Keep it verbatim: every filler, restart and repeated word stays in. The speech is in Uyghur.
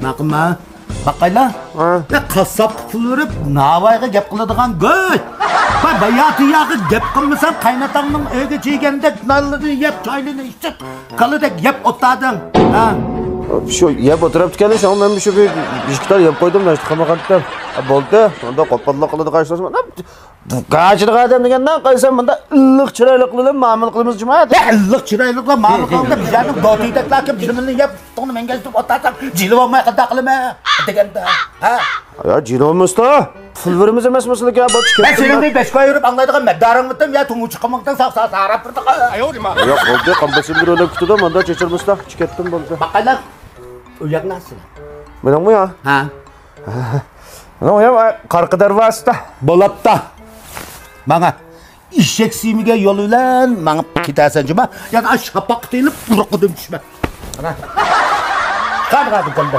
ماقۇلما. باقايلا. ھە. يا قاسساپقا پۇل بېرىپ، ناۋايغا گەپ قىلىدىغان گۆش. باي، باياتىياغا گەپ قىلمىسام، قايناتاڭنىڭ ئۆيگە چىگەندەك نانلىرىنى يەپ، چايلىرىنى ئىچىپ، كالىدەك يەپ ئولتۇردۇڭ. ھە. شۇ يەپ ئولتۇرۇپتىكەن، شۇڭا مەن شۇ بىر ئىككى تال يەپ قويدۇم، ناشتا قىلمىغانتىم. ھە، بولدى. ئۇنداق قوپاللىق قىلىدىغان ئىش ئەمەس. بۇ قاچىدىغان ئادەم دېگەندە، قايسام مۇنداق ئىللىق چىرايلىق بىلەن مۇئامىلە قىلىمىز جۇما. ئىللىق چىرايلىق بىلەن مۇئامىلە قىلغاندا بىزلەرنىڭ دوتىدەكلەركە بىزنى يەپ، توڭنى مەڭگەشتۈرۈپ ئولتۇرساڭ، جىلە بولماي قانداق قىلىمەن دېگەندە، ھە؟ يا، جىلە بولمىسا، پۇل بېرىمىز ئەمەسمۇ سىلىگە، بۇ چىكەت. مەن سېنىڭ بىر بەش كوي بېرىپ ئاڭلايدىغان مەددارىڭمىتىم يا، تۇڭ چىقىمىڭدىن ساق ساق ساراپ بېرىدىغان. ياق، بولدى، قامباسىم بىر ئۆلۈپ كېتىدۇ، ماندا چېچىرمىسا، چىكەتتىن بولدى. باقايلا، ئۇ يەر نەرسە. مېنىڭمۇ يا؟ ھە. مېنىڭ ئۇ يەر قارقىدار ۋاسىتە. بولۇپتا. ماڭا. ئېشەك سىيمىگەن يول بىلەن ماڭىپ كېتەرسەن جۇما. يەنە ئاشۇ شاپاققا تېيىلىپ ئۇرۇقىدىن چۈشمە. قانداق ئادەم كەلدى؟